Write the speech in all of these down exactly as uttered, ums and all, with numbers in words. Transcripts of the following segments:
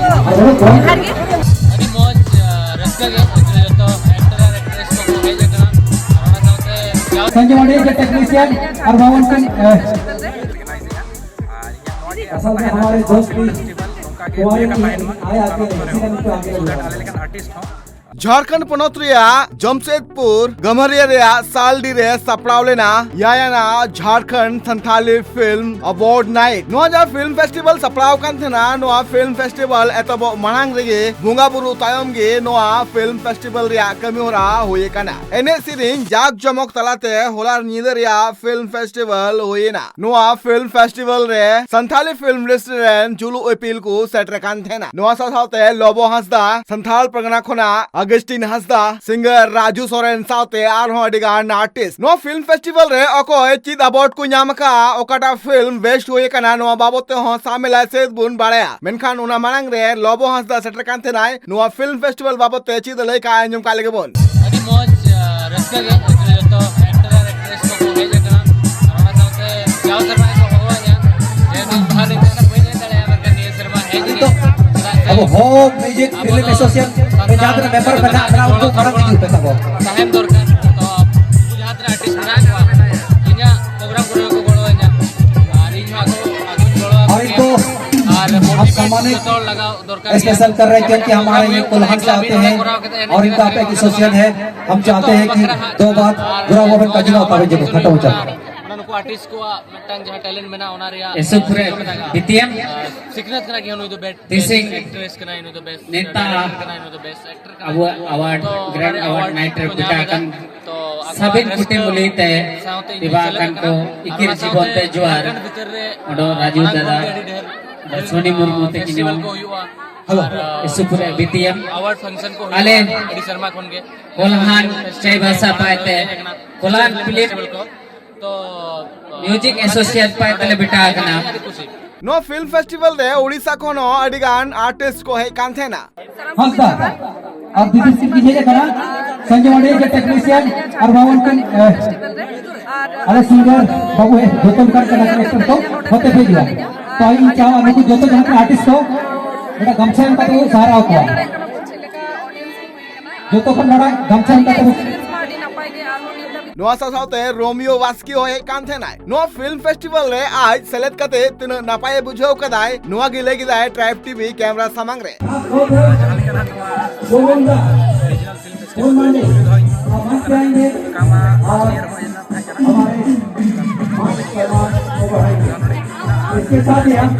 ᱟᱹᱰᱤ ᱢᱚᱡᱽ, ᱟᱸ, ᱨᱟᱹᱥᱠᱟᱹ ᱜᱮ᱾ ᱡᱚᱛᱚ actor ᱟᱨ actress ᱠᱚᱠᱚ ᱦᱮᱡ ᱟᱠᱟᱱᱟ᱾ ᱟᱨ ᱚᱱᱟ ᱥᱟᱶᱛᱮ ᱡᱟᱣ ᱥᱟᱸᱜᱮ ᱚᱸᱰᱮ ᱜᱮ technician ᱟᱨ ᱵᱟᱵᱚᱱ ᱠᱷᱟᱱ, ᱟᱸ, ᱟᱥᱚᱞ ᱢᱮ ᱦᱟᱢᱟᱨᱮ ᱫᱳᱥᱛ ᱵᱷᱤ ᱦᱩᱢᱟᱨᱮ ᱱᱤᱭᱮ ᱟᱭᱟ ᱠᱮ ᱤᱥᱤ ᱠᱟᱨᱚᱱ ᱛᱚ ᱟᱜᱮ ᱵᱚᱲᱷᱟ ᱨᱟᱦᱟ ᱦᱟᱭ᱾ ᱡᱷᱟᱲᱠᱷᱚᱸᱰ ᱯᱚᱱᱚᱛ ᱨᱮᱭᱟᱜ ᱡᱟᱢᱥᱮᱫᱽᱯᱩᱨ ᱜᱟᱢᱟᱨᱤᱭᱟ ᱨᱮᱭᱟᱜ ᱥᱟᱞᱰᱤ ᱨᱮ ᱥᱟᱯᱲᱟᱣ ᱞᱮᱱᱟ ᱭᱟᱭᱟᱱᱟ Jharkhand Santali film award night. ᱱᱚᱣᱟ ᱡᱟᱦᱟᱸ ᱯᱷᱤᱞᱢ ᱯᱷᱮᱥᱴᱤᱵᱷᱟᱞ ᱥᱟᱯᱲᱟᱣ ᱠᱟᱱ ᱛᱟᱦᱮᱱᱟ, ᱱᱚᱣᱟ ᱯᱷᱤᱞᱢ ᱯᱷᱮᱥᱴᱤᱵᱷᱟᱞ ᱮᱛᱚᱦᱚᱵᱚᱜ ᱢᱟᱲᱟᱝ ᱨᱮᱜᱮ ᱵᱚᱸᱜᱟ ᱵᱩᱨᱩ ᱛᱟᱭᱚᱢ ᱜᱮ ᱱᱚᱣᱟ ᱯᱷᱤᱞᱢ ᱯᱷᱮᱥᱴᱤᱵᱷᱟᱞ ᱨᱮᱭᱟᱜ ᱠᱟᱹᱢᱤ ᱦᱚᱨᱟ ᱦᱩᱭ ᱟᱠᱟᱱᱟ᱾ ᱮᱱᱮᱡ ᱥᱮᱨᱮᱧ ᱡᱟᱠ ᱡᱚᱢᱚᱠ ᱛᱟᱞᱟᱛᱮ ᱦᱚᱞᱟ ᱧᱤᱫᱟᱹ ᱨᱮᱭᱟᱜ ᱯᱷᱤᱞᱢ ᱯᱷᱮᱥᱴᱤᱵᱷᱟᱞ ᱦᱩᱭᱮᱱᱟ᱾ ᱱᱚᱣᱟ ᱯᱷᱤᱞᱢ ᱯᱷᱮᱥᱴᱤᱵᱷᱟᱞ ᱨᱮ ᱥᱟᱱᱛᱷᱟᱞᱤ ᱯᱷᱤᱞᱢ ᱤᱱᱰᱟᱥᱴᱨᱤ ᱨᱮᱱ ᱡᱩᱞᱩ ᱤᱯᱤᱞ ᱠᱚ ᱥᱮᱴᱮᱨ ᱠᱟᱱ ᱛᱟᱦᱮᱱᱟ᱾ ᱱᱚᱣᱟ ᱥᱟᱶ ᱥᱟᱶᱛᱮ ᱞᱚᱵᱚ ᱦᱟᱸᱥᱫᱟ, ᱥᱟᱱᱛᱷᱟᱞ ᱯᱟᱨᱜᱟᱱᱟ ᱠᱷᱚᱱᱟᱜ ᱟᱜᱚᱥᱴᱤᱱ ᱦᱟᱸᱥᱫᱟ, ᱥᱤᱝᱜᱟᱨ ᱨᱟᱡᱩ ᱥᱚᱨᱮᱱ ᱥᱟᱶᱛᱮ ᱟᱨᱦᱚᱸ ᱟᱹᱰᱤ ᱜᱟᱱ ᱟᱨᱴᱤᱥᱴ᱾ ᱱᱚᱣᱟ ᱯᱷᱤᱞᱢ ᱯᱷᱮᱥᱴᱤᱵᱷᱟᱞ ᱨᱮ ᱚᱠᱚᱭ ᱪᱮᱫ ᱟᱣᱟᱨᱰ ᱠᱚ ᱧᱟᱢ ᱟᱠᱟᱫᱼᱟ, ᱚᱠᱟᱴᱟᱜ ᱯᱷᱤᱞᱢ ᱵᱮᱥᱴ ᱦᱩᱭ ᱟᱠᱟᱱᱟ, ᱱᱚᱣᱟ ᱵᱟᱵᱚᱫ ᱛᱮᱦᱚᱸ ᱥᱟᱢᱮᱞᱟ ᱥᱮᱫ ᱵᱚᱱ ᱵᱟᱲᱟᱭᱟ᱾ ᱢᱮᱱᱠᱷᱟᱱ ᱚᱱᱟ ᱢᱟᱲᱟᱝ ᱨᱮ ᱞᱚᱵᱚ ᱦᱟᱸᱥᱫᱟ ᱥᱮᱴᱮᱨ ᱠᱟᱱ ᱛᱟᱦᱮᱱᱟᱭ᱾ ᱱᱚᱣᱟ ᱯᱷᱤᱞᱢ ᱯᱷᱮᱥᱴᱤᱵᱷᱟᱞ ᱵᱟᱵᱚᱫ ᱛᱮ ᱪᱮᱫ ᱮ ᱞᱟᱹᱭ ᱠᱟᱜᱼᱟ, ᱟᱸᱡᱚᱢ ᱠᱟᱜ ᱞᱮᱜᱮ ᱵᱚᱱ᱾ ᱟᱹᱰᱤ ᱢᱚᱡᱽ, ᱟᱸ, ᱨᱟᱹᱥᱠᱟᱹ ᱜᱮ᱾ ᱡᱚᱛᱚ actor ᱟᱨ actress ᱠᱚᱠᱚ ᱦᱮᱡ ᱟᱠᱟᱱᱟ᱾ ᱟᱨ ᱚᱱᱟ ᱥᱟᱶᱛᱮ ᱡᱟᱣ ᱥᱮᱨᱢᱟ ᱜᱮᱠᱚ ᱦᱚᱦᱚᱣᱟᱹᱧᱟ᱾ ᱡᱮᱦᱮᱛᱩ ᱵᱟᱦᱟ ᱞᱤᱧ ᱛᱟᱦᱮᱱᱟ, ᱵᱟᱹᱧ ᱦᱮᱡ ᱫᱟᱲᱮᱭᱟᱜᱼᱟ, ᱢᱮᱱᱠᱷᱟᱱ ᱱᱤᱭᱟᱹ ᱥᱮᱨᱢᱟ ᱦᱮᱡ ᱟᱫᱚ ᱦᱩᱭᱩᱜᱼᱟ᱾ ᱦᱚ ᱢᱤᱣᱡᱤᱠ ᱟᱵᱚ ᱯᱷᱤᱞᱢ ᱫᱚ ᱮᱥᱳᱥᱤᱭᱮᱥᱚᱱ ᱨᱮ ᱥᱟᱱᱛᱟᱲ ᱡᱟᱦᱟᱸ ᱛᱤᱱᱟᱹᱜ ᱢᱮᱢᱵᱟᱨ ᱢᱮᱱᱟᱜ ᱵᱚᱱᱟ, ᱩᱱᱠᱩ ᱢᱟᱲᱟᱝ ᱦᱤᱡᱩᱜ ᱯᱮ ᱛᱟᱵᱚ᱾ ᱛᱟᱦᱮᱱ ᱫᱚᱨᱠᱟᱨ᱾ ᱛᱚ ᱩᱱᱠᱩ ᱡᱟᱦᱟᱸ ᱛᱤᱱᱟᱹᱜ ᱟᱨᱴᱤᱥᱴ ᱢᱮᱱᱟᱜ ᱠᱚᱣᱟ, ᱤᱧᱟᱹᱜ ᱯᱨᱳᱜᱨᱟᱢ ᱠᱚᱨᱮ ᱦᱚᱸᱠᱚ ᱜᱚᱲᱚᱣᱟᱹᱧᱟ᱾ ᱟᱨ ᱤᱧ ᱦᱚᱸ ᱟᱠᱚ, ᱟᱠᱚᱧ ᱜᱚᱲᱚ ᱟᱠᱚ ᱟᱨ ᱜᱮᱭᱟ᱾ ᱤᱱᱠᱩ ᱟᱨ ᱢᱳᱴᱤᱵᱷᱮᱴ ᱟᱯ ᱥᱟᱢᱟᱱᱤᱛ ᱡᱚᱛᱚ ᱦᱚᱲ ᱞᱟᱜᱟᱣ ᱫᱚᱨᱠᱟᱨ ᱜᱮᱭᱟ᱾ ᱥᱯᱮᱥᱟᱞ ᱠᱟᱨ ᱨᱮ ᱠᱤᱭᱩᱝᱠᱤ ᱦᱢᱟᱨᱮ ᱭᱮ ᱠᱩᱞᱦᱟᱱ ᱥᱮ ᱟᱛᱮ ᱦᱮᱸ ᱚᱨ ᱤᱱᱠᱟ ᱟᱯᱮ ᱮᱥᱳᱥᱤᱭᱮᱥᱚᱱ ᱦᱮ, ᱦᱟᱢ ᱪᱟᱦᱛᱮ ᱦᱮᱸ ᱠᱤ ᱫᱳ ᱵᱟᱛ ᱵᱩᱨᱟ ᱦᱩᱣᱟ ᱯᱷᱤᱨ ᱠᱟᱡᱤ ᱱᱟ ᱦᱳᱛᱟ ᱦᱮ, ᱡᱮ ᱠᱷᱟᱴᱚ ᱦᱳ ᱡᱟᱛᱟ ᱦᱮ᱾ ᱚᱱᱟ ᱱᱩᱠᱩ ᱟᱨᱴᱤᱥᱴ ᱠᱚᱣᱟᱜ ᱢᱤᱫᱴᱟᱝ ᱡᱟᱦᱟᱸ ᱴᱮᱞᱮᱱᱴ ᱢᱮᱱᱟᱜᱼᱟ, ᱚᱱᱟ ᱨᱮᱭᱟᱜ ᱮᱥᱩᱯ ᱨᱮ ᱥᱤᱠᱷᱱᱟᱹᱛ ᱢᱮᱱᱟᱜᱼᱟ᱾ ᱵᱤ ᱴᱤ ᱮᱢ ᱟᱨ ᱥᱤᱠᱷᱱᱟᱹᱛ ᱠᱟᱱᱟ ᱠᱤ ᱱᱩᱭ ᱫᱚ ᱵᱮᱥᱴ ᱛᱤᱥᱤᱝ ᱮᱠᱴᱨᱮᱥ ᱠᱟᱱᱟᱭ, ᱱᱩᱭ ᱫᱚ ᱵᱮᱥᱴ ᱱᱮᱛᱟ ᱰᱟᱭᱨᱮᱠᱴᱚᱨ ᱠᱟᱱᱟᱭ, ᱱᱩᱭ ᱫᱚ ᱵᱮᱥᱴ ᱮᱠᱴᱚᱨ ᱠᱟᱱᱟᱭ᱾ ᱟᱵᱚᱣᱟᱜ ᱟᱣᱟᱨᱰ, ᱛᱚ ᱜᱨᱮᱱᱰ ᱚᱱᱟ ᱨᱮᱭᱟᱜ ᱟᱣᱟᱨᱰ ᱟᱣᱟᱨᱰ ᱱᱟᱭᱤᱴ ᱨᱮ ᱠᱚ ᱵᱤᱴᱟ ᱧᱟᱢ ᱟᱠᱟᱱ ᱮᱫᱟ᱾ ᱛᱚ ᱟᱠᱚᱣᱟᱜ ᱥᱟᱵᱤᱱ ᱨᱟᱹᱥᱠᱟᱹ ᱠᱩᱴᱤ ᱢᱩᱞᱤ ᱛᱮ ᱥᱟᱶᱛᱮ ᱤᱧ ᱯᱤᱵᱟ ᱥᱮᱞᱮᱫ ᱟᱠᱟᱱ ᱠᱟᱱᱟ᱾ ᱠᱚ ᱟᱨ ᱤᱠᱤᱨ ᱚᱱᱟ ᱡᱤᱵᱚᱱ ᱥᱟᱶᱛᱮ ᱛᱮ ᱡᱩᱣᱟᱨ ᱡᱷᱟᱲᱠᱷᱚᱸᱰ ᱵᱷᱤᱛᱤᱨ ᱨᱮ ᱚᱰᱚ ᱢᱟᱲᱟᱝ ᱨᱟᱡᱩ ᱠᱷᱚᱱ ᱜᱮ ᱫᱟᱫᱟ ᱟᱹᱰᱤ ᱰᱷᱮᱨ ᱟᱨ ᱥᱚᱱᱤ ᱢᱩᱨᱢᱩ ᱯᱷᱮᱥᱴᱤᱵᱷᱟᱞ ᱛᱟᱹᱠᱤᱱ ᱠᱚ ᱦᱚᱸ ᱦᱩᱭᱩᱜᱼᱟ᱾ ᱦᱮᱞᱳ, ᱟᱨ, ᱤᱥᱩᱯᱩᱨ A B T M. Award function ᱠᱚ ᱦᱩᱭᱩᱜᱼᱟ ᱟᱞᱮ ᱟᱹᱰᱤ ᱥᱮᱨᱢᱟ ᱠᱷᱚᱱ ᱜᱮ᱾ ᱠᱚᱞᱦᱟᱱ ᱪᱟᱭᱵᱟᱥᱟ ᱯᱟᱭᱛᱮ ᱠᱚᱞᱦᱟᱱ ᱯᱷᱤᱞᱤᱢ ᱯᱷᱮᱥᱴᱤᱵᱷᱟᱞ ᱠᱚ᱾ ᱛᱚ, ᱢᱤᱣᱡᱤᱠ ᱚᱱᱟᱛᱮ ᱮᱥᱳᱥᱤᱭᱮᱥᱚᱱ ᱯᱟᱭᱛᱮ ᱞᱮ ᱵᱤᱴᱟ ᱟᱠᱟᱱᱟ᱾ ᱟᱹᱰᱤ ᱠᱩᱥᱤ᱾ ᱱᱚᱣᱟ ᱯᱷᱤᱞᱢ ᱯᱷᱮᱥᱴᱤᱵᱷᱟᱞ ᱨᱮ ᱳᱰᱤᱥᱟ ᱠᱷᱚᱱ ᱦᱚᱸ ᱟᱹᱰᱤ ᱜᱟᱱ ᱟᱨᱴᱤᱥᱴ ᱠᱚ ᱦᱮᱡ ᱠᱟᱱ ᱛᱟᱦᱮᱱᱟ᱾ ᱦᱟᱸᱥᱫᱟ ᱟᱨ ᱫᱤᱫᱤ ᱥᱤᱝ ᱠᱤᱱ ᱦᱮᱡ ᱟᱠᱟᱱᱟ᱾ ᱥᱟᱸᱜᱮ ᱚᱸᱰᱮ ᱜᱮ ᱴᱮᱠᱱᱤᱥᱤᱭᱟᱱ ᱟᱨ ᱵᱟᱵᱚᱱ ᱠᱤᱱ, ᱮ, ᱟᱞᱮ ᱥᱤᱝᱜᱟᱨ ᱵᱟᱹᱵᱩ ᱦᱮᱡ ᱡᱚᱛᱚ ᱞᱮᱠᱟᱱ ᱠᱟᱱᱟ ᱠᱚ ᱮᱠᱴᱚᱨ ᱠᱚ ᱦᱚᱛᱮ ᱯᱮ ᱦᱤᱡᱩᱜᱼᱟ᱾ ᱛᱚ ᱤᱧ ᱪᱟᱦᱟᱣᱟ ᱱᱩᱠᱩ ᱡᱚᱛᱚ ᱡᱟᱦᱟᱸ ᱛᱤᱱᱟᱹᱜ ᱟᱨᱴᱤᱥᱴ ᱠᱚ ᱚᱸᱰᱮ ᱜᱟᱢᱪᱷᱟ ᱮᱢ ᱠᱟᱛᱮ ᱵᱚᱱ ᱥᱟᱦᱟᱨᱟᱣ ᱠᱚᱣᱟ᱾ ᱧᱮᱞ ᱫᱟᱲᱮᱭᱟᱜ ᱠᱟᱱᱟ ᱵᱚᱱ ᱪᱮᱫ ᱞᱮᱠᱟ audience ᱠᱚ ᱦᱩᱭ ᱠᱟᱱᱟ᱾ ᱡᱚᱛᱚ ᱠᱷᱚᱱ ᱱᱚᱰᱮ ᱜᱟᱢᱪᱷᱟ ᱮᱢ ᱠᱟᱛᱮ ᱵᱚᱱ ᱟᱹᱰᱤ ᱱᱟᱯᱟᱭ ᱜᱮ ᱟᱨᱦᱚᱸ ᱱᱤᱛ ᱫᱷᱟᱹᱵᱤᱡ ᱱᱚᱣᱟ ᱥᱟᱶ ᱥᱟᱶᱛᱮ ᱨᱳᱢᱤᱭᱳ ᱵᱟᱥᱠᱮ ᱦᱚᱸ ᱦᱮᱡ ᱠᱟᱱ ᱛᱟᱦᱮᱱᱟᱭ᱾ ᱱᱚᱣᱟ ᱯᱷᱤᱞᱢ ᱯᱷᱮᱥᱴᱤᱵᱷᱟᱞ ᱨᱮ ᱟᱡ ᱥᱮᱞᱮᱫ ᱠᱟᱛᱮ ᱛᱤᱱᱟᱹᱜ ᱱᱟᱯᱟᱭ ᱮ ᱵᱩᱡᱷᱟᱹᱣ ᱠᱟᱫᱟᱭ, ᱱᱚᱣᱟ ᱜᱮ ᱞᱟᱹᱭ ᱠᱮᱫᱟᱭ ᱴᱨᱟᱭᱤᱵᱽ ᱴᱤᱵᱷᱤ ᱠᱮᱢᱮᱨᱟ ᱥᱟᱢᱟᱝ ᱨᱮ᱾ इसके साथ ही हम,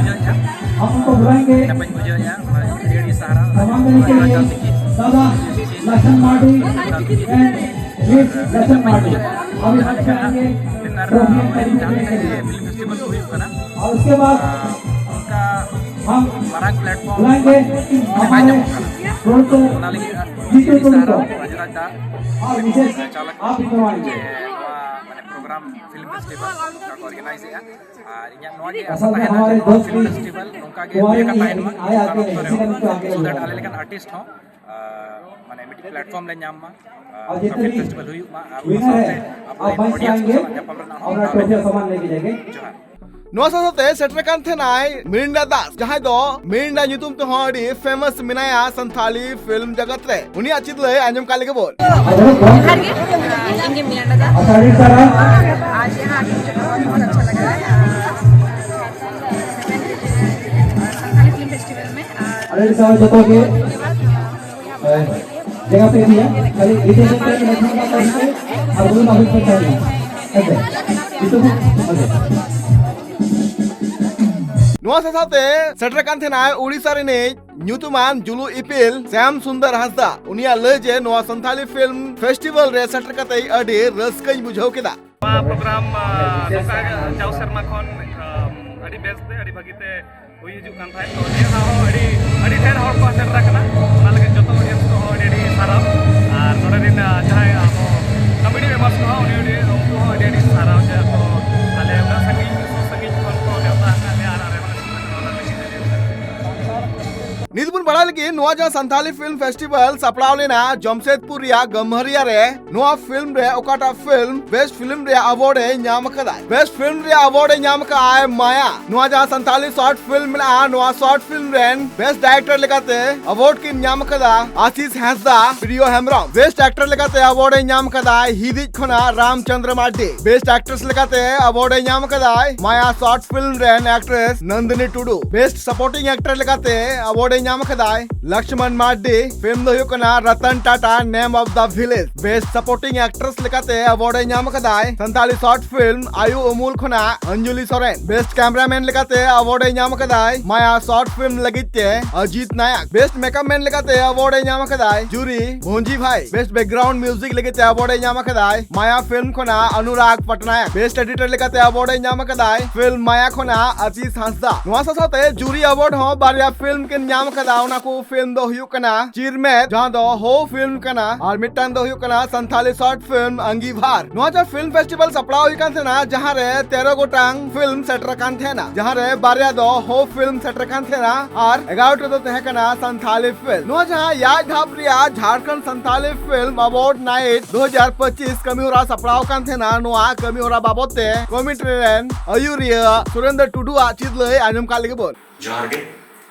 हम उनको बुलाएंगे। सम्मान देने के लिए दादा लक्षण मार्डी and मिस लक्षण मार्डी अभी मंच पे आएंगे। ट्रॉफी का वितरण करने के लिए। और उसके बाद हम बुलाएंगे हमारे प्रोड्यूसर जीतू टुडू को। और विशेष आप भी करवाएंगे। ᱱᱚᱣᱟ ᱢᱟᱱᱮ ᱯᱨᱳᱜᱨᱟᱢ ᱯᱷᱤᱞᱢ ᱯᱷᱮᱥᱴᱤᱵᱷᱟᱞ ᱱᱚᱝᱠᱟ ᱠᱚ ᱚᱨᱜᱟᱱᱟᱭᱤᱡᱽ ᱮᱫᱟ᱾ ᱟᱨ ᱤᱧᱟᱹᱜ ᱱᱚᱣᱟ ᱜᱮ ᱟᱥᱟ ᱛᱟᱦᱮᱱᱟ ᱡᱮ ᱱᱚᱣᱟ ᱯᱷᱤᱞᱢ ᱯᱷᱮᱥᱴᱤᱵᱷᱟᱞ ᱱᱚᱝᱠᱟ ᱜᱮ ᱦᱩᱭ ᱟᱠᱟᱱ ᱛᱟᱦᱮᱱ ᱢᱟ, ᱚᱱᱠᱟᱱ ᱚᱠᱛᱚ ᱨᱮᱦᱚᱸ, so that ᱟᱞᱮ ᱞᱮᱠᱟᱱ ᱟᱨᱴᱤᱥᱴ ᱦᱚᱸ, ᱟᱨ, ᱢᱟᱱᱮ, ᱢᱤᱫᱴᱤᱡ ᱯᱞᱟᱴᱯᱷᱚᱨᱢ ᱞᱮ ᱧᱟᱢ ᱢᱟ, ᱟᱨ ᱱᱚᱝᱠᱟ ᱯᱷᱤᱞᱢ ᱯᱷᱮᱥᱴᱤᱵᱷᱟᱞ ᱦᱩᱭᱩᱜ ᱢᱟ, ᱟᱨ ᱚᱱᱟ ᱥᱟᱶᱛᱮ ᱟᱵᱚ ᱨᱮᱱ ᱚᱰᱤᱭᱮᱱᱥ ᱠᱚ ᱥᱟᱞᱟᱜ ᱧᱟᱯᱟᱢ ᱨᱮᱱᱟᱜ ᱦᱚᱸ ᱫᱟᱣ ᱞᱮ ᱧᱟᱢ ᱢᱟ᱾ ᱡᱚᱦᱟᱨ᱾ ᱱᱚᱣᱟ ᱥᱟᱶ ᱥᱟᱶᱛᱮ ᱥᱮᱴᱮᱨ ᱠᱟᱱ ᱛᱟᱦᱮᱱᱟᱭ ᱢᱤᱨᱤᱱᱰᱟ ᱫᱟᱥ, ᱡᱟᱦᱟᱸᱭ ᱫᱚ ᱢᱤᱨᱤᱱᱰᱟ ᱧᱩᱛᱩᱢ ᱛᱮᱦᱚᱸ ᱟᱹᱰᱤ ᱯᱷᱮᱢᱟᱥ ᱢᱮᱱᱟᱭᱟ ᱥᱟᱱᱛᱷᱟᱞᱤ ᱯᱷᱤᱞᱢ ᱡᱚᱜᱚᱛ ᱨᱮ᱾ ᱩᱱᱤᱭᱟᱜ ᱪᱮᱫ ᱞᱟᱹᱭ ᱟᱸᱡᱚᱢ ᱠᱟᱜ ᱞᱮᱜᱮ ᱵᱚᱱ᱾ ᱡᱚᱦᱟᱨ ᱜᱮ, ᱤᱧ ᱜᱮ ᱢᱤᱨᱤᱱᱰᱟ ᱫᱟᱥ। आज यहाँ आके मुझे बहुत, बहुत अच्छा लगा है। संथाली फिल्म फेस्टिवल में, ᱟᱹᱰᱤ ᱥᱟᱨᱦᱟᱣ ᱡᱚᱛᱚ ᱜᱮ᱾ ᱡᱟᱭᱜᱟ ᱯᱮ ᱤᱫᱤᱭᱟ, ᱠᱷᱟᱹᱞᱤ ᱰᱤᱡᱮ ᱥᱮᱱᱴᱟᱨ ᱨᱮ ᱢᱤᱫ ᱦᱚᱲ ᱠᱟᱛᱮ ᱟᱨ ᱵᱚᱞ ᱵᱟᱵᱚᱱ ᱯᱮ ᱛᱟᱦᱮᱱᱟ᱾ ᱦᱮᱸ ᱥᱮ? ᱱᱤᱛᱚᱜ ᱦᱚᱸ? ᱦᱮᱸ ᱥᱮ? ᱱᱚᱣᱟ ᱥᱟᱶ ᱥᱟᱶᱛᱮ ᱥᱮᱴᱮᱨ ᱠᱟᱱ ᱛᱟᱦᱮᱱᱟᱭ ᱩᱲᱤᱥᱥᱟ ᱨᱤᱱᱤᱡ ᱧᱩᱛᱩᱢᱟᱱ ᱡᱩᱞᱩ ᱤᱯᱤᱞ ᱥᱭᱟᱢ ᱥᱩᱱᱫᱚᱨ ᱦᱟᱸᱥᱫᱟ᱾ ᱩᱱᱤᱭᱟᱜ ᱞᱟᱹᱭ ᱡᱮ ᱱᱚᱣᱟ ᱥᱟᱱᱛᱷᱟᱞᱤ ᱯᱷᱤᱞᱢ ᱯᱷᱮᱥᱴᱤᱵᱷᱟᱞ ᱨᱮ ᱥᱮᱴᱮᱨ ᱠᱟᱛᱮ ᱟᱹᱰᱤ ᱨᱟᱹᱥᱠᱟᱹᱧ ᱵᱩᱡᱷᱟᱹᱣ ᱠᱮᱫᱟ᱾ ᱱᱚᱣᱟ ᱯᱨᱳᱜᱨᱟᱢ, ᱟ, ᱱᱚᱝᱠᱟ ᱡᱟᱣ ᱥᱮᱨᱢᱟ ᱠᱷᱚᱱ, ᱟ, ᱟᱹᱰᱤ ᱵᱮᱥ ᱛᱮ, ᱟᱹᱰᱤ ᱵᱷᱟᱹᱜᱤ ᱛᱮ ᱦᱩᱭ ᱦᱤᱡᱩᱜ ᱠᱟᱱ ᱛᱟᱦᱮᱸᱫ᱾ ᱛᱚ, ᱱᱤᱭᱟᱹ ᱫᱷᱟᱣ ᱦᱚᱸ ᱟᱹᱰᱤ, ᱟᱹᱰᱤ ᱰᱷᱮᱨ ᱦᱚᱲ ᱠᱚ ᱥᱮᱴᱮᱨ ᱟᱠᱟᱱᱟ᱾ ᱚᱱᱟ ᱞᱟᱹᱜᱤᱫ ᱡᱚᱛᱚ ᱚᱰᱤᱭᱮᱱᱥ ᱠᱚᱦᱚᱸ ᱟᱹᱰᱤ, ᱟᱹᱰᱤ ᱥᱟᱨᱦᱟᱣ᱾ ᱟᱨ ᱱᱚᱰᱮ ᱨᱮᱱ, ᱟ, ᱡᱟᱦᱟᱸᱭ ᱟᱵᱚ ᱠᱚᱢᱮᱰᱤ ᱢᱮᱢᱵᱟᱨᱥ ᱠᱚᱦᱚᱸ ᱟᱹᱰᱤ, ᱟᱹᱰᱤ, ᱩᱱᱠᱩ ᱦᱚᱸ ᱟᱹᱰᱤ, ᱟᱹᱰᱤ ᱥᱟᱨᱦᱟᱣ ᱡᱮ ᱟᱠᱚ ᱟᱞᱮ ᱩᱱᱟᱹᱜ ᱥᱟᱺᱜᱤᱧ, ᱥᱩᱨ ᱥᱟᱺᱜᱤᱧ ᱠᱷᱚᱱ ᱠᱚ ᱱᱮᱣᱛᱟ ᱟᱠᱟᱫ ᱞᱮᱭᱟ ᱟᱨ ᱟᱞᱮ ᱦᱚᱸᱞᱮ ᱥᱮᱴᱮᱨ ᱟᱠᱟᱱᱟ, ᱚᱱᱟ ᱞᱟᱹᱜᱤᱫ ᱟᱹᱰᱤ, ᱟᱹᱰᱤ ᱥᱟᱨᱦᱟᱣ᱾ ᱱᱤᱛ ᱵᱚᱱ ᱵᱟᱲᱟᱭ ᱞᱟᱹᱜᱤᱫ ᱱᱚᱣᱟ ᱡᱟᱦᱟᱸ ᱥᱟᱱᱛᱷᱟᱞᱤ ᱯᱷᱤᱞᱢ ᱯᱷᱮᱥᱴᱤᱵᱷᱟᱞ ᱥᱟᱯᱲᱟᱣ ᱞᱮᱱᱟ ᱡᱟᱢᱥᱮᱫᱽᱯᱩᱨ ᱨᱮᱭᱟᱜ ᱜᱟᱢᱦᱟᱨᱤᱭᱟ ᱨᱮ, ᱱᱚᱣᱟ ᱯᱷᱤᱞᱢ ᱨᱮ ᱚᱠᱟᱴᱟᱜ ᱯᱷᱤᱞᱢ ᱵᱮᱥᱴ ᱯᱷᱤᱞᱢ ᱨᱮᱭᱟᱜ ᱟᱣᱟᱨᱰ ᱮ ᱧᱟᱢ ᱟᱠᱟᱫᱟᱭ? ᱵᱮᱥᱴ ᱯᱷᱤᱞᱢ ᱨᱮᱭᱟᱜ ᱟᱣᱟᱨᱰ ᱮ ᱧᱟᱢ ᱟᱠᱟᱫᱟᱭ ᱢᱟᱭᱟ᱾ ᱱᱚᱣᱟ ᱡᱟᱦᱟᱸ ᱥᱟᱱᱛᱷᱟᱞᱤ ᱥᱚᱨᱴ ᱯᱷᱤᱞᱢ ᱢᱮᱱᱟᱜᱼᱟ, ᱱᱚᱣᱟ ᱥᱚᱨᱴ ᱯᱷᱤᱞᱢ ᱨᱮᱱ ᱵᱮᱥᱴ ᱰᱟᱭᱨᱮᱠᱴᱚᱨ ᱞᱮᱠᱟᱛᱮ ᱟᱣᱟᱨᱰ ᱠᱤᱱ ᱧᱟᱢ ᱟᱠᱟᱫᱟ ᱟᱥᱤᱥ ᱦᱟᱸᱥᱫᱟ, ᱯᱨᱤᱭᱚ ᱦᱮᱢᱵᱨᱚᱢ᱾ ᱵᱮᱥᱴ ᱟᱠᱴᱚᱨ ᱞᱮᱠᱟᱛᱮ ᱟᱣᱟᱨᱰ ᱮ ᱧᱟᱢ ᱟᱠᱟᱫᱟᱭ ᱦᱤᱫᱤᱡ ᱠᱷᱚᱱᱟᱜ ᱨᱟᱢᱪᱚᱸᱫᱽᱨᱚ ᱢᱟᱨᱰᱤ᱾ ᱵᱮᱥᱴ ᱟᱠᱴᱨᱮᱥ ᱞᱮᱠᱟᱛᱮ ᱟᱣᱟᱨᱰ ᱮ ᱧᱟᱢ ᱟᱠᱟᱫᱟᱭ ᱢᱟᱭᱟ ᱥᱚᱨᱴ ᱯᱷᱤᱞᱢ ᱨᱮᱱ ᱟᱠᱴᱨᱮᱥ ᱱᱚᱱᱫᱤᱱᱤ ᱴᱩᱰᱩ᱾ ᱵᱮᱥᱴ ᱥᱟᱯᱳᱨᱴᱤᱝ ᱟᱠᱴᱚᱨ ᱞᱮᱠᱟᱛᱮ ᱟᱣᱟᱨᱰ ᱮ ᱧᱟᱢ ᱟᱠᱟᱫᱟᱭ ᱞᱚᱠᱥᱢᱚᱱ ᱢᱟᱨᱰᱤ᱾ ᱯᱷᱤᱞᱢ ᱫᱚ ᱦᱩᱭᱩᱜ ᱠᱟᱱᱟ Ratan Tata, name of the village. Best supporting actress ᱞᱮᱠᱟᱛᱮ ᱟᱣᱟᱨᱰ ᱮ ᱧᱟᱢ ᱟᱠᱟᱫᱟᱭ ᱥᱟᱱᱛᱟᱲᱤ ᱥᱚᱨᱴ ᱯᱷᱤᱞᱢ ᱟᱭᱩ ᱩᱢᱩᱞ ᱠᱷᱚᱱᱟᱜ ᱚᱧᱡᱚᱞᱤ ᱥᱚᱨᱮᱱ᱾ ᱵᱮᱥᱴ ᱠᱮᱢᱨᱟᱢᱮᱱ ᱞᱮᱠᱟᱛᱮ ᱟᱣᱟᱨᱰ ᱮ ᱧᱟᱢ ᱟᱠᱟᱫᱟᱭ ᱢᱟᱭᱟ ᱥᱚᱨᱴ ᱯᱷᱤᱞᱢ ᱞᱟᱹᱜᱤᱫ ᱛᱮ ᱚᱡᱤᱛ ᱱᱟᱭᱟᱠ᱾ ᱵᱮᱥᱴ ᱢᱮᱠᱟᱯ ᱢᱮᱱ ᱞᱮᱠᱟᱛᱮ ᱟᱣᱟᱨᱰ ᱮ ᱧᱟᱢ ᱟᱠᱟᱫᱟᱭ ᱡᱩᱨᱤ ᱵᱷᱚᱸᱡᱤ ᱵᱷᱟᱭ᱾ ᱵᱮᱥᱴ ᱵᱮᱠᱜᱨᱟᱣᱩᱱᱰ ᱢᱤᱣᱡᱤᱠ ᱞᱟᱹᱜᱤᱫ ᱛᱮ ᱟᱣᱟᱨᱰ ᱮ ᱧᱟᱢ ᱟᱠᱟᱫᱟᱭ ᱢᱟᱭᱟ ᱯᱷᱤᱞᱢ ᱠᱷᱚᱱᱟᱜ ᱚᱱᱩᱨᱟᱜᱽ ᱯᱟᱴᱱᱟᱭᱮᱠ᱾ ᱵᱮᱥᱴ ᱮᱰᱤᱴᱚᱨ ᱞᱮᱠᱟᱛᱮ ᱟᱣᱟᱨᱰ ᱮ ᱧᱟᱢ ᱟᱠᱟᱫᱟᱭ ᱯᱷᱤᱞᱢ ᱢᱟᱭᱟ ᱠᱷᱚᱱᱟᱜ ᱟᱥᱤᱥ ᱦᱟᱸᱥᱫᱟ᱾ ᱱᱚᱣᱟ ᱥᱟᱶ ᱥᱟᱶᱛᱮ ᱡᱩᱨᱤ ᱟᱣᱟᱨᱰ ᱦᱚᱸ ᱵᱟᱨᱭᱟ ᱯᱷᱤᱞᱢ ᱠᱤᱱ ᱧᱟᱢ ᱟᱠᱟᱫᱟ, ᱚᱱᱟ ᱠᱚ ᱯᱷᱤᱞᱢ ᱫᱚ ᱦᱩᱭᱩᱜ ᱠᱟᱱᱟ ᱪᱤᱨᱢᱮᱫ, ᱡᱟᱦᱟᱸ ᱫᱚ ᱦᱳ ᱯᱷᱤᱞᱢ ᱠᱟᱱᱟ, ᱟᱨ ᱢᱤᱫᱴᱟᱝ ᱫᱚ ᱦᱩᱭᱩᱜ ᱠᱟᱱᱟ ᱥᱟᱱᱛᱷᱟᱞᱤ ᱥᱚᱨᱴ ᱯᱷᱤᱞᱢ ᱟᱸᱜᱤᱵᱷᱟᱨ᱾ ᱱᱚᱣᱟ ᱡᱟᱦᱟᱸ ᱯᱷᱤᱞᱢ ᱯᱷᱮᱥᱴᱤᱵᱷᱟᱞ ᱥᱟᱯᱲᱟᱣ ᱦᱩᱭ ᱠᱟᱱ ᱛᱟᱦᱮᱱᱟ, ᱡᱟᱦᱟᱸ ᱨᱮ ᱛᱮᱨᱚ ᱜᱚᱴᱟᱝ ᱯᱷᱤᱞᱢ ᱥᱮᱴᱮᱨ ᱟᱠᱟᱱ ᱛᱟᱦᱮᱱᱟ, ᱡᱟᱦᱟᱸ ᱨᱮ ᱵᱟᱨᱭᱟ ᱫᱚ ᱦᱳ ᱯᱷᱤᱞᱢ ᱥᱮᱴᱮᱨ ᱟᱠᱟᱱ ᱛᱟᱦᱮᱱᱟ ᱟᱨ ᱮᱜᱟᱨᱚ ᱴᱟ ᱫᱚ ᱛᱟᱦᱮᱸ ᱠᱟᱱᱟ ᱥᱟᱱᱛᱷᱟᱞᱤ ᱯᱷᱤᱞᱢ᱾ ᱱᱚᱣᱟ ᱡᱟᱦᱟᱸ ᱮᱭᱟᱭ ᱫᱷᱟᱯ ᱨᱮᱭᱟᱜ Jharkhand Santali film award night ᱫᱩ ᱦᱟᱡᱟᱨ ᱯᱚᱸᱪᱤᱥ ᱠᱟᱹᱢᱤ ᱦᱚᱨᱟ ᱥᱟᱯᱲᱟᱣ ᱠᱟᱱ ᱛᱟᱦᱮᱱᱟ, ᱱᱚᱣᱟ ᱠᱟᱹᱢᱤ ᱦᱚᱨᱟ ᱵᱟᱵᱚᱛ ᱛᱮ ᱠᱚᱢᱤᱴᱤ ᱨᱮᱱ ᱟᱹᱭᱩᱨᱤᱭᱟᱹ ᱥᱩᱨᱮᱱᱫᱨᱚ ᱴᱩᱰᱩᱣᱟᱜ ᱪᱮᱫ ᱞᱟᱹᱭ ᱟᱸᱡᱚᱢ ᱠᱟᱜ ᱞᱮᱜᱮ ᱵᱚᱱ᱾ ᱡᱚᱦᱟᱨ ᱜᱮ,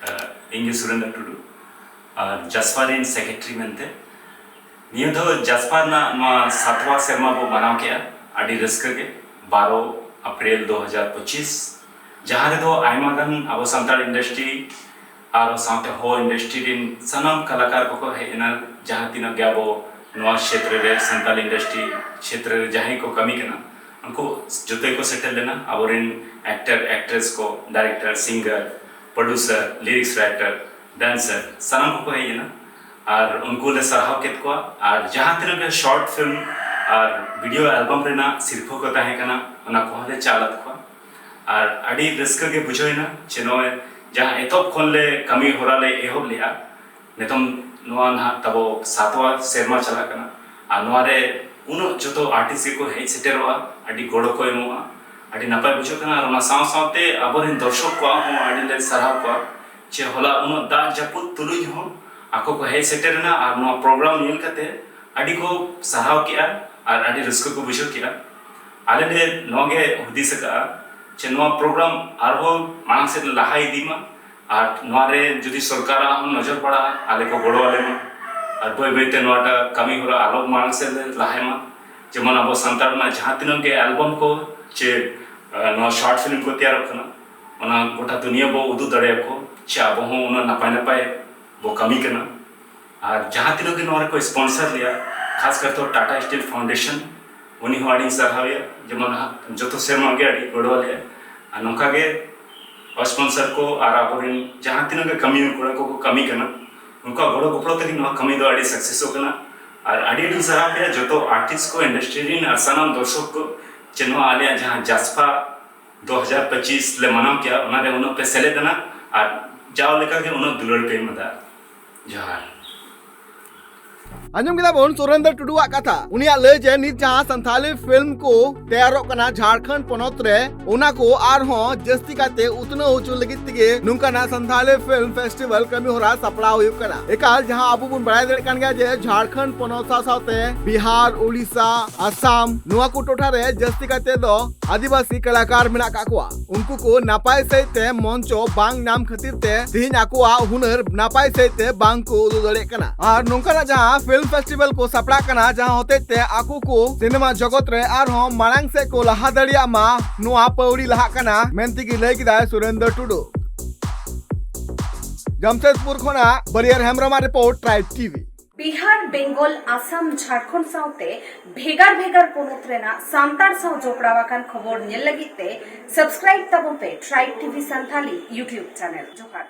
ᱤᱧ ᱜᱮ ᱥᱩᱨᱮᱱᱫᱨᱚ ᱴᱩᱰᱩ, ᱟᱨ ᱡᱟᱥᱯᱟ ᱨᱮᱱ ᱥᱮᱠᱨᱮᱴᱟᱨᱤ ᱢᱮᱱᱛᱮ᱾ ᱱᱤᱭᱟᱹ ᱫᱷᱟᱣ ᱡᱟᱥᱯᱟ ᱨᱮᱱᱟᱜ ᱱᱚᱣᱟ ᱥᱟᱛᱣᱟ ᱥᱮᱨᱢᱟ ᱵᱚ ᱢᱟᱱᱟᱣ ᱠᱮᱜᱼᱟ, ᱟᱹᱰᱤ ᱨᱟᱹᱥᱠᱟᱹ ᱜᱮ᱾ ᱵᱟᱨᱚ ᱮᱯᱨᱤᱞ ᱫᱩ ᱦᱟᱡᱟᱨ ᱯᱚᱸᱪᱤᱥ, ᱡᱟᱦᱟᱸ ᱨᱮᱫᱚ ᱟᱭᱢᱟ ᱜᱟᱱ ᱟᱵᱚ ᱥᱟᱱᱛᱟᱲ ᱤᱱᱰᱟᱥᱴᱨᱤ ᱟᱨ ᱥᱟᱶᱛᱮ ᱦᱚ ᱤᱱᱰᱟᱥᱴᱨᱤ ᱨᱮᱱ ᱥᱟᱱᱟᱢ ᱠᱟᱞᱟᱠᱟᱨ ᱠᱚᱠᱚ ᱦᱮᱡ ᱮᱱᱟ, ᱡᱟᱦᱟᱸ ᱛᱤᱱᱟᱹᱜ ᱜᱮ ᱟᱵᱚ ᱱᱚᱣᱟ ᱠᱷᱮᱛᱨᱮ ᱨᱮ, ᱥᱟᱱᱛᱟᱲ ᱤᱱᱰᱟᱥᱴᱨᱤ ᱠᱷᱮᱛᱨᱮ ᱨᱮ ᱡᱟᱦᱟᱸᱭ ᱠᱚ ᱠᱟᱹᱢᱤ ᱠᱟᱱᱟ, ᱩᱱᱠᱩ ᱡᱚᱛᱚ ᱜᱮᱠᱚ ᱥᱮᱴᱮᱨ ᱞᱮᱱᱟ᱾ ᱟᱵᱚᱨᱮᱱ ᱮᱠᱴᱟᱨ, ᱮᱠᱴᱨᱮᱥ ᱠᱚ, ᱰᱟᱭᱨᱮᱠᱴᱚᱨ, ᱥᱤᱝᱜᱟᱨ, ᱯᱨᱚᱰᱭᱩᱥᱟᱨ, ᱞᱤᱨᱤᱠᱥ ᱨᱟᱭᱴᱟᱨ, ᱰᱟᱱᱥᱟᱨ, ᱥᱟᱱᱟᱢ ᱠᱚᱠᱚ ᱦᱮᱡ ᱮᱱᱟ᱾ ᱟᱨ ᱩᱱᱠᱩ ᱞᱮ ᱥᱟᱨᱦᱟᱣ ᱠᱮᱫ ᱠᱚᱣᱟ᱾ ᱟᱨ ᱡᱟᱦᱟᱸ ᱛᱤᱱᱟᱹᱜ ᱜᱮ ᱥᱚᱨᱴ ᱯᱷᱤᱞᱢ ᱟᱨ ᱵᱷᱤᱰᱤᱭᱳ ᱮᱞᱵᱟᱢ ᱨᱮᱱᱟᱜ ᱥᱤᱨᱯᱷᱟᱹ ᱠᱚ ᱛᱟᱦᱮᱸ ᱠᱟᱱᱟ, ᱚᱱᱟ ᱠᱚᱦᱚᱸ ᱞᱮ ᱪᱟᱞ ᱟᱫ ᱠᱚᱣᱟ᱾ ᱟᱨ ᱟᱹᱰᱤ ᱨᱟᱹᱥᱠᱟᱹ ᱜᱮ ᱵᱩᱡᱷᱟᱹᱣ ᱮᱱᱟ ᱡᱮ ᱱᱚᱜᱼᱚᱭ ᱡᱟᱦᱟᱸ ᱮᱛᱚᱦᱚᱵ ᱠᱷᱚᱱ ᱞᱮ ᱠᱟᱹᱢᱤ ᱦᱚᱨᱟ ᱞᱮ ᱮᱦᱚᱵ ᱞᱮᱜᱼᱟ, ᱱᱤᱛᱚᱝ ᱱᱚᱣᱟ ᱱᱟᱦᱟᱜ ᱛᱟᱵᱚ ᱥᱟᱛᱣᱟ ᱥᱮᱨᱢᱟ ᱪᱟᱞᱟᱜ ᱠᱟᱱᱟ᱾ ᱟᱨ ᱱᱚᱣᱟ ᱨᱮ ᱩᱱᱟᱹᱜ ᱡᱚᱛᱚ ᱟᱨᱴᱤᱥᱴ ᱜᱮᱠᱚ ᱦᱮᱡ ᱥᱮᱴᱮᱨᱚᱜᱼᱟ, ᱟᱹᱰᱤ ᱜᱚᱲᱚ ᱠᱚ ᱮᱢᱚᱜᱼᱟ, ᱟᱹᱰᱤ ᱱᱟᱯᱟᱭ ᱵᱩᱡᱷᱟᱹᱜ ᱠᱟᱱᱟ᱾ ᱟᱨ ᱚᱱᱟ ᱥᱟᱶ ᱥᱟᱶᱛᱮ ᱟᱵᱚᱨᱮᱱ ᱫᱚᱨᱥᱚᱠ ᱠᱚᱣᱟᱜ ᱦᱚᱸ ᱟᱹᱰᱤ ᱞᱮ ᱥᱟᱨᱦᱟᱣ ᱠᱚᱣᱟ᱾ ᱪᱮ ᱦᱚᱞᱟ ᱩᱱᱟᱹᱜ ᱫᱟᱜ ᱡᱟᱹᱯᱩᱫ ᱛᱩᱞᱩᱡ ᱦᱚᱸ ᱟᱠᱚ ᱠᱚ ᱦᱮᱡ ᱥᱮᱴᱮᱨ ᱮᱱᱟ ᱟᱨ ᱱᱚᱣᱟ ᱯᱨᱳᱜᱨᱟᱢ ᱧᱮᱞ ᱠᱟᱛᱮ ᱟᱹᱰᱤ ᱠᱚ ᱥᱟᱨᱦᱟᱣ ᱠᱮᱜᱼᱟ ᱟᱨ ᱟᱹᱰᱤ ᱨᱟᱹᱥᱠᱟᱹ ᱠᱚ ᱵᱩᱡᱷᱟᱹᱣ ᱠᱮᱜᱼᱟ᱾ ᱟᱞᱮ ᱞᱮ ᱱᱚᱣᱟ ᱜᱮ ᱦᱩᱫᱤᱥ ᱟᱠᱟᱜᱼᱟ ᱪᱮ ᱱᱚᱣᱟ ᱯᱨᱳᱜᱨᱟᱢ ᱟᱨᱦᱚᱸ ᱢᱟᱲᱟᱝ ᱥᱮᱫ ᱞᱟᱦᱟ ᱤᱫᱤ ᱢᱟ ᱟᱨ ᱱᱚᱣᱟ ᱨᱮ ᱡᱩᱫᱤ ᱥᱚᱨᱠᱟᱨᱟᱜ ᱦᱚᱸ ᱱᱚᱡᱚᱨ ᱯᱟᱲᱟᱜᱼᱟ, ᱟᱞᱮ ᱠᱚ ᱜᱚᱲᱚ ᱟᱞᱮ ᱢᱟ ᱟᱨ ᱵᱟᱹᱭ ᱵᱟᱹᱭ ᱛᱮ ᱱᱚᱣᱟᱴᱟᱜ ᱠᱟᱹᱢᱤ ᱦᱚᱨᱟ ᱟᱨᱦᱚᱸ ᱢᱟᱲᱟᱝ ᱥᱮᱫ ᱞᱮ ᱞᱟᱦᱟᱭ ᱢᱟ᱾ ᱡᱮᱢᱚᱱ ᱟᱵᱚ ᱥᱟᱱᱛᱟᱲ ᱨᱮᱱᱟᱜ ᱡᱟᱦᱟᱸ ᱛᱤᱱᱟᱹᱜ ᱜᱮ ᱮᱞᱵᱟᱢ ᱠᱚ ᱪᱮ, ᱟᱸ, ᱱᱚᱣᱟ ᱥᱚᱨᱴ ᱯᱷᱤᱞᱢ ᱠᱚ ᱛᱮᱭᱟᱨᱚᱜ ᱠᱟᱱᱟ, ᱚᱱᱟ ᱜᱚᱴᱟ ᱫᱩᱱᱤᱭᱟᱹ ᱵᱚ ᱩᱫᱩᱜ ᱫᱟᱲᱮᱭᱟᱠᱚ ᱪᱮ ᱟᱵᱚ ᱦᱚᱸ ᱩᱱᱟᱹᱜ ᱱᱟᱯᱟᱭ ᱱᱟᱯᱟᱭ ᱵᱚ ᱠᱟᱹᱢᱤ ᱠᱟᱱᱟ᱾ ᱟᱨ ᱡᱟᱦᱟᱸ ᱛᱤᱱᱟᱹᱜ ᱜᱮ ᱱᱚᱣᱟ ᱨᱮᱠᱚ ᱥᱯᱚᱱᱥᱚᱨ ᱞᱮᱭᱟ, ᱠᱷᱟᱥ ᱠᱟᱨᱛᱮ ᱴᱟᱴᱟ ᱥᱴᱤᱞ ᱯᱷᱟᱣᱩᱱᱰᱮᱥᱚᱱ, ᱩᱱᱤ ᱦᱚᱸ ᱟᱹᱰᱤᱧ ᱥᱟᱨᱦᱟᱣᱮᱭᱟ᱾ ᱡᱮᱢᱚᱱ ᱦᱟ-, ᱡᱚᱛᱚ ᱥᱮᱨᱢᱟ ᱜᱮ ᱟᱹᱰᱤ ᱜᱚᱲᱚ ᱟᱞᱮᱭᱟ᱾ ᱟᱨ ᱱᱚᱝᱠᱟ ᱜᱮ ᱥᱯᱚᱱᱥᱚᱨ ᱠᱚ ᱟᱨ ᱟᱵᱚᱨᱮᱱ ᱡᱟᱦᱟᱸ ᱛᱤᱱᱟᱹᱜ ᱜᱮ ᱠᱟᱹᱢᱤ ᱠᱚᱲᱟ ᱠᱚᱠᱚ ᱠᱟᱹᱢᱤ ᱠᱟᱱᱟ, ᱩᱱᱠᱩᱣᱟᱜ ᱜᱚᱲᱚ ᱜᱚᱯᱚᱲᱚ ᱛᱮᱜᱮ ᱱᱚᱣᱟ ᱠᱟᱹᱢᱤ ᱫᱚ ᱟᱹᱰᱤ ᱥᱟᱠᱥᱮᱥᱚᱜ ᱠᱟᱱᱟ᱾ ᱟᱨ ᱟᱹᱰᱤ ᱟᱹᱰᱤᱧ ᱥᱟᱨᱦᱟᱣ ᱯᱮᱭᱟ ᱡᱚᱛᱚ ᱟᱨᱴᱤᱥᱴ ᱠᱚ, ᱤᱱᱰᱟᱥᱴᱨᱤ ᱨᱮᱱ ᱟᱨ ᱥᱟᱱᱟᱢ ᱫᱚᱨᱥᱚᱠ ᱠᱚ, ᱡᱮ ᱱᱚᱣᱟ ᱟᱞᱮᱭᱟᱜ ᱡᱟᱦᱟᱸ ᱡᱟᱥᱯᱟ ᱫᱩ ᱦᱟᱡᱟᱨ ᱯᱚᱸᱪᱤᱥ ᱞᱮ ᱢᱟᱱᱟᱣ ᱠᱮᱜᱼᱟ, ᱚᱱᱟᱨᱮ ᱩᱱᱟᱹᱜ ᱯᱮ ᱥᱮᱞᱮᱫ ᱮᱱᱟ᱾ ᱟᱨ ᱡᱟᱣ ᱞᱮᱠᱟᱜᱮ ᱩᱱᱟᱹᱜ ᱫᱩᱞᱟᱹᱲ ᱯᱮ ᱮᱢ ᱮᱫᱟ᱾ ᱡᱚᱦᱟᱨ᱾ ᱟᱸᱡᱚᱢ ᱠᱮᱫᱟ ᱵᱚᱱ ᱥᱩᱨᱮᱱᱫᱨᱚ ᱴᱩᱰᱩᱣᱟᱜ ᱠᱟᱛᱷᱟ᱾ ᱩᱱᱤᱭᱟᱜ ᱞᱟᱹᱭ ᱡᱮ ᱱᱤᱛ ᱡᱟᱦᱟᱸ ᱥᱟᱱᱛᱷᱟᱞᱤ ᱯᱷᱤᱞᱢ ᱠᱚ ᱛᱮᱭᱟᱨᱚᱜ ᱠᱟᱱᱟ ᱡᱷᱟᱲᱠᱷᱚᱸᱰ ᱯᱚᱱᱚᱛ ᱨᱮ, ᱚᱱᱟ ᱠᱚ ᱟᱨᱦᱚᱸ ᱡᱟᱹᱥᱛᱤ ᱠᱟᱛᱮ ᱩᱛᱱᱟᱹᱣ ᱦᱚᱪᱚ ᱞᱟᱹᱜᱤᱫ ᱛᱮᱜᱮ ᱱᱚᱝᱠᱟᱱᱟᱜ ᱥᱟᱱᱛᱷᱟᱞᱤ ᱯᱷᱤᱞᱢ ᱯᱷᱮᱥᱴᱤᱵᱷᱟᱞ ᱠᱟᱹᱢᱤ ᱦᱚᱨᱟ ᱥᱟᱯᱲᱟᱣ ᱦᱩᱭᱩᱜ ᱠᱟᱱᱟ᱾ ᱮᱠᱟᱞ, ᱡᱟᱦᱟᱸ ᱟᱵᱚ ᱵᱚᱱ ᱵᱟᱲᱟᱭ ᱫᱟᱲᱮᱭᱟᱜ ᱠᱟᱱ ᱜᱮᱭᱟ ᱡᱮ ᱡᱷᱟᱲᱠᱷᱚᱸᱰ ᱯᱚᱱᱚᱛ ᱥᱟᱶ ᱥᱟᱶᱛᱮ ᱵᱤᱦᱟᱨ, ᱳᱰᱤᱥᱟ, ᱟᱥᱟᱢ, ᱱᱚᱣᱟ ᱠᱚ ᱴᱚᱴᱷᱟ ᱨᱮ ᱡᱟᱹᱥᱛᱤ ᱠᱟᱛᱮ ᱫᱚ ᱟᱹᱫᱤᱵᱟᱹᱥᱤ ᱠᱟᱞᱟᱠᱟᱨ ᱢᱮᱱᱟᱜ ᱠᱟᱜ ᱠᱚᱣᱟ᱾ ᱩᱱᱠᱩ ᱠᱚ ᱱᱟᱯᱟᱭ ᱥᱟᱹᱦᱤᱡ ᱛᱮ ᱢᱚᱧᱪᱚ ᱵᱟᱝ ᱧᱟᱢ ᱠᱷᱟᱹᱛᱤᱨ ᱛᱮ ᱛᱮᱦᱮᱧ ᱟᱠᱚᱣᱟᱜ ᱦᱩᱱᱟᱹᱨ ᱱᱟᱯᱟᱭ ᱥᱟᱹᱦᱤᱡ ᱛᱮ ᱵᱟᱝ ᱠᱚ ᱩᱫᱩᱜ ᱫᱟᱲᱮᱭᱟᱜ ᱠᱟᱱᱟ᱾ ᱟᱨ ᱱᱚᱝᱠᱟᱱᱟᱜ ᱡᱟᱦᱟᱸ ᱯᱷᱤᱞᱢ ᱯᱷᱮᱥᱴᱤᱵᱷᱟᱞ ᱠᱚ ᱥᱟᱯᱲᱟᱜ ᱠᱟᱱᱟ, ᱡᱟᱦᱟᱸ ᱦᱚᱛᱮᱡ ᱛᱮ ᱟᱠᱚ ᱠᱚ ᱥᱤᱱᱮᱢᱟ ᱡᱚᱜᱚᱛ ᱨᱮ ᱟᱨᱦᱚᱸ ᱢᱟᱲᱟᱝ ᱥᱮᱫ ᱠᱚ ᱞᱟᱦᱟ ᱫᱟᱲᱮᱭᱟᱜ ᱢᱟ, ᱱᱚᱣᱟ ᱯᱟᱹᱣᱲᱤ ᱞᱟᱦᱟᱜ ᱠᱟᱱᱟ ᱢᱮᱱᱛᱮ ᱜᱮ ᱞᱟᱹᱭ ᱠᱮᱫᱟᱭ ᱥᱩᱨᱮᱱᱫᱨᱚ ᱴᱩᱰᱩ᱾ ᱡᱟᱢᱥᱮᱫᱽᱯᱩᱨ ᱠᱷᱚᱱᱟᱜ ᱵᱟᱹᱨᱤᱭᱟᱹᱨ ᱦᱮᱢᱵᱨᱚᱢᱟᱜ report, tribe TV. Bihar, Bengal, Assam, Jharkhand ᱥᱟᱶᱛᱮ ᱵᱷᱮᱜᱟᱨ ᱵᱷᱮᱜᱟᱨ ᱯᱚᱱᱚᱛ ᱨᱮᱱᱟᱜ ᱥᱟᱱᱛᱟᱲ ᱥᱟᱶ ᱡᱚᱯᱲᱟᱣ ᱟᱠᱟᱱ ᱠᱷᱚᱵᱚᱨ ᱧᱮᱞ ᱞᱟᱹᱜᱤᱫ ᱛᱮ ᱥᱟᱵᱥᱠᱨᱟᱭᱤᱵ ᱛᱟᱵᱚᱱ ᱯᱮ tribe TV Santhali YouTube channel. ᱡᱚᱦᱟᱨ᱾